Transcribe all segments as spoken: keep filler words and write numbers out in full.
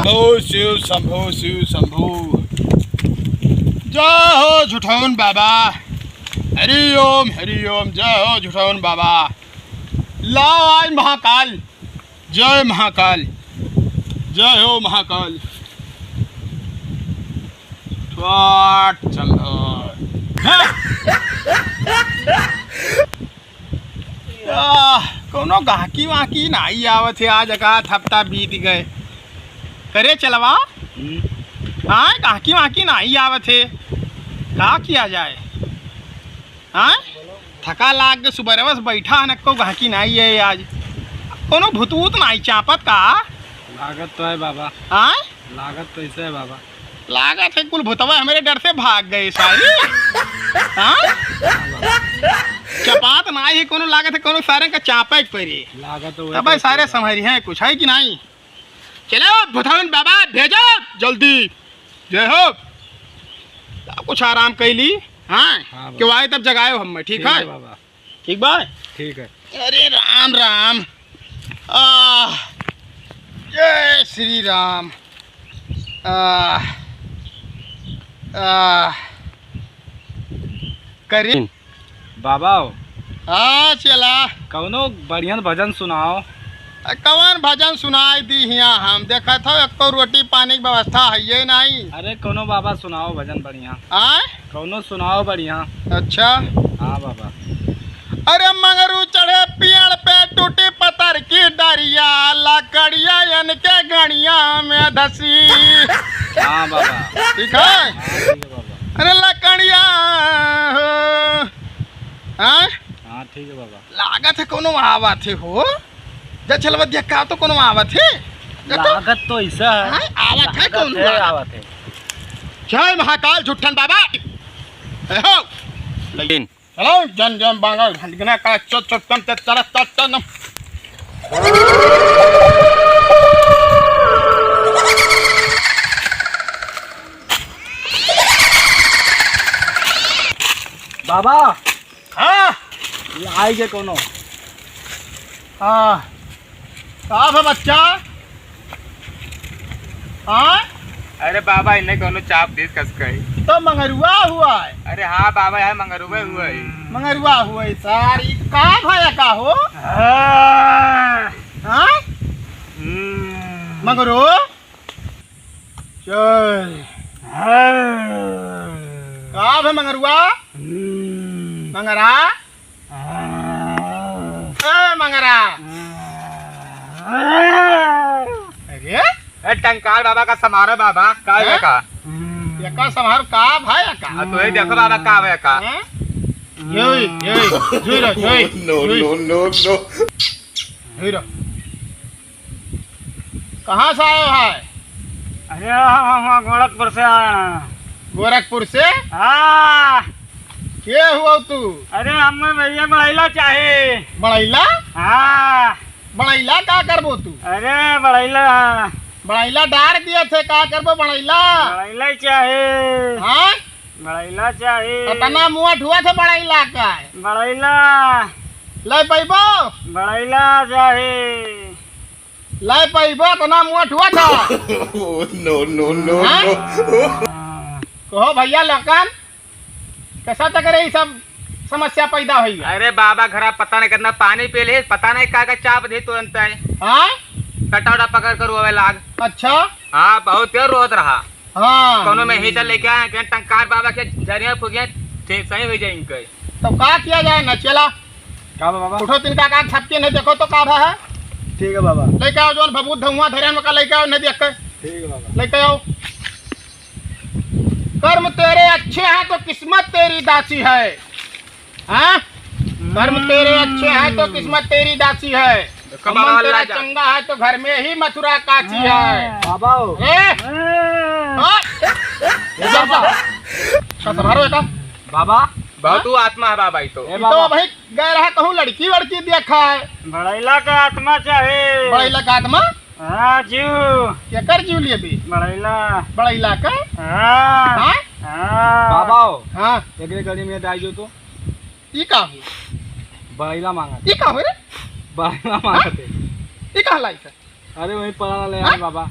शंभो शिव, शंभो शिव, शंभो। जय हो झुठौन बाबा। हरि ओम, हरि ओम। जय हो झुठौन बाबा। लाओ आज महाकाल। जय महाकाल। जय हो महाकाल। स्वाट शंभो। आह, कौनो गाहकी वाहकी नाई आवत है, आज एकाध हफ्ता बीत गए। करे चलवा? हम्म। हाँ, गाहकी वाहकी नाई आवत है, का किया जाए? हाँ, थका लाग के सुबह से बैठा है, नको गाहकी नाई है आज। कौनो भूत वूत नाई चापत का? लागत तो है बाबा। हाँ? लागत तो ऐसे है बाबा। लागत है कुल भूतवा हमरे डर से भाग गए सारे। हाँ? चपात ना ही कोनो लागत है, कोनो सारे का चापे के पड़ी। लागत तो वही तब तो सारे है। संभरी हैं कुछ है कि नहीं? चलो भूतवन बाबा भेजो जल्दी। जय हो। तब कुछ आराम कैली। हाँ? हाँ बाबा। क्यों आए तब जगाए हो हम, ठीक ठीक है? है बाबा। ठीक बा? ठीक है। अरे राम राम। आह, जय श्री राम। आह, आह, करीन। बाबा हो। हाँ, चला। कौनो बढ़िया भजन सुनाओ। आ, कवन भजन सुनाई दी हियाँ हम? देखत हो, एको रोटी पानी की व्यवस्था है ये नहीं। अरे, कौनो बाबा सुनाओ भजन बढ़िया। आय? कौनो सुनाओ बढ़िया। अच्छा। हाँ बाबा। अरे मंगरू चढ़े पेड़ पे, टूटी पत्थर की डरिया, लकड़िया इनके गड़िया में धसी। हाँ बाबा। ठीक है? हाँ, ठीक है बाबा। अरे लकड़िया हो। हाँ? हाँ, ठीक है बाबा। लागत है कोनो आवत है हो। जा चलवा देखा तो कोनो आवत है। जा तो। लागत तो ऐसा है। हाँ, आवत है लागत कोनो है, आवत। आवत है। जय महाकाल झुट्ठन बाबा। ए हो। लेकिन चलो, जन जन बांगा घंटगना का चो चो कम ते तरत तरत नम। बाबा। हाँ? ये आई जे कोनो। हाँ। का बा बच्चा? हाँ? अरे बाबा, इन्हें कोनो चाप दीस कस कही। तो मंगरुआ हुआ है। अरे हाँ बाबा, यार मंगरुआ हुआ है। मंगरुआ हुआ है सार, ई का भया का हो? हाँ। हाँ? हम्म। मंगरू? चल। हाँ। का भे मंगरुआ? हम्म। मंगरा? ए मंगरा। अरे? ए टंकार बाबा का समारो बाबा, का हैं? है का? एका समारो का भाई का? आ, तो ये देखो बाबा का है का? हैं? योई, योई, जोई रो, जोई, No, जोई। No, no, no। जोई रो। कहाँ से आयो है? अरे, हम, हम, हम गोरखपुर से आए हैं। गोरखपुर से? हाँ। के हुआ तू? अरे, हमें भैया बड़ैला चाही। बड़ैला? हाँ। बड़ैला का करबो तू? अरे, बड़ैला। बड़ैला डार दिया थे, का करबो बड़ैला? बड़ैला चाही। हाँ? बड़ैला चाही। अतना मुँह ठुआ थे बड़ैला का। बड़ैला। ले पैबो? बड़ैला चाही। ले पैबो, अतना मुँह ठुआ था। Oh, no, no, no, हाँ? No। कहो भैया लकन, कैसा तक रही सब समस्या पैदा हुई है? अरे बाबा, घरा पता नहीं कितना पानी पी ले, पता नहीं का का चाप दे तुरंत है। हाँ? कटौड़ा पकड़ कर रोवे लाग। अच्छा। हाँ, बहुत देर रोत रहा। हाँ। कौनो में हीटर लेके आए, कहें टंकार बाबा के जरिया फुगिया, ठीक सही हो जाए इनके। तो का किया जाए ना, चला। का बा बाबा? उठो, तिनका का छपके नहीं देखो तो का भा है? ठीक है बाबा। लेके आओ, जौन भभूत धुआं धरे में का लेके आओ, नहीं देख के। ठीक है बाबा। लेके आओ। कर्म तेरे अच्छे हैं तो किस्मत तेरी दासी है। हाँ? कर्म तेरे अच्छे हैं तो किस्मत तेरी दासी है। देखो मन बाबा, तेरा अल्लाह जा- चंगा है तो घर में ही मथुरा काशी है। बाबा हो। ए? हाँ। हाँ। ए बाबा। का संभारो बेटा? बाबा। बहुत हाँ? तू आत्मा है बाबा, ई तो। ए ई बाबा। तो भाई गए रहा कहूँ लड़की वड़की देखा है। बड़ैला का आत्मा चाहे। बड़ैला का आत्मा? हाँ, जीव। केकर जीव लिए भी? बड़ैला। बड़ैला का? हाँ। हाँ? हाँ। बाबा हो। हाँ। एकरे गली में डाल दो तो। ई का हो? बड़ैला मांगत। ई का हो रे? बड़ैला मांगत है। ई का लाई सर? अरे वहीं पड़ा ले हाँ? आए बाबा।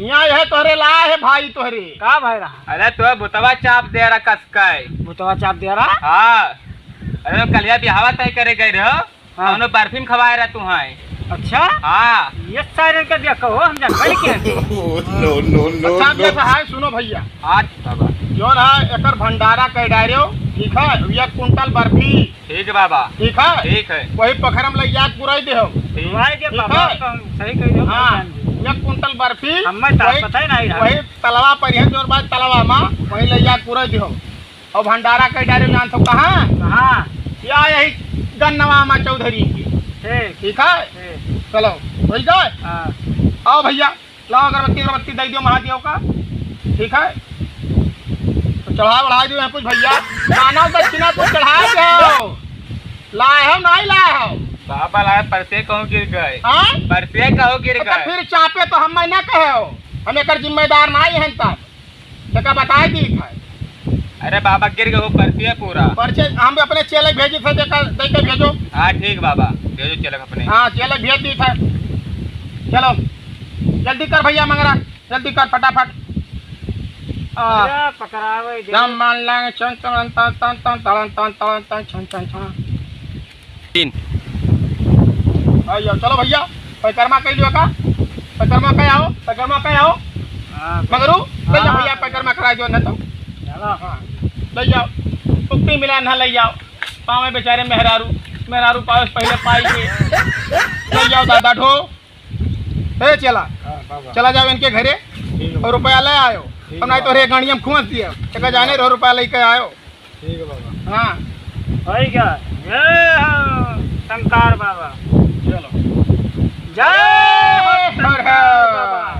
यहाँ यह तोहरे ला है भाई तोहरे। का भाई रहा? अरे तो भुतवा चाप दे रहा कस के। भुतवा चाप दे रहा? हाँ। अरे तो कलिया बिहावा तय करे गए रहो। हाँ। कौनो बर्फी में खवाए रहा तू है। अच्छा? हाँ। ये सारे का देखो, हम जानबे नहीं किया। No, no, no, अच्छा, no। जैसा है, सुनो भैया। हाँ, बाबा। जो रहा, एकर भंडारा कर डारियो, ठीक है? एक कुंटल बर्फी। ठीक है बाबा। ठीक है? ठीक है। वही पोखरम लइ जाके पुराई देहो। ठीक। भाई के ठीक बाबा है? तो हम सही कह रहे हो, हाँ, भगवान जी। एक कुंटल बर्फी, हमें तो वही, पता ही नहीं रहा। वही तलवा पर है, जोर बात तलवा मा, वही लइ जाके पुराई देहो। और भंडारा कर डारियो, जान तो कहाँ? कहाँ? या यही गन्नवा मा चौधरी की। ठीक। ठीक है? ठीक। चलो, होई गए? हाँ। आओ भैया। लाओ अगरबत्ती, अगरबत्ती दे दियो महादेव का, ठीक है? तो चढ़ा बढ़ा दियो यहाँ कुछ भैया, दाना दक्षिणा कुछ चढ़ा दो। लाए हो, नहीं लाए हो? बाबा लाए, परसे कहूँ गिर गए। हाँ? परसे कहूँ गिर अच्छा, गए। फिर चापे तो हम ना कहे हो, हम एकर जिम्मेदार नहीं हैं तब, तेका बताए दी था। अरे बाबा गिर गए, वो परसे पूरा। परसे हम अपने चेले भेजी थे, तेका दे के भेजो। हाँ ठीक बाबा, भेजो चेले अपने। हाँ, चेले भेज दी था। चलो, जल्दी कर भैया मंगरा, जल्दी कर फटाफट। आ, अरे, पकड़ावे दे। राम मान लांग, चन, चन, तन, तन, तन, तड़न, तन, तड़न, तन, छन, छन, छन। तीन। आ जाओ, चलो भैया, पैकरमा कह लियो का? पैकरमा कह आओ, पैकरमा कह आओ। हाँ, मंगरू, ले जाओ हाँ। भैया, पैकरमा करा दो ना तो। चलो। हाँ, ले जाओ। कुत्ती मिला ना ले जाओ। पावे बेचारे मेहरारू, मेहरारू पावे से पहले पाई के। ले जाओ दादा ढो। ए चला, हाँ, बाबा। चला जाओ इनके घरे ठीक है। और रुपया ले आयो। ठीक अब नहीं है तो रे बाबा। गाड़िया में खुआस दिया। एक जाने रहो रुपया लेके आयो। ठीक है बाबा। हाँ। होई गया। जय हो शंकर बाबा। चलो। जय हो हर शंकर हर। बाबा।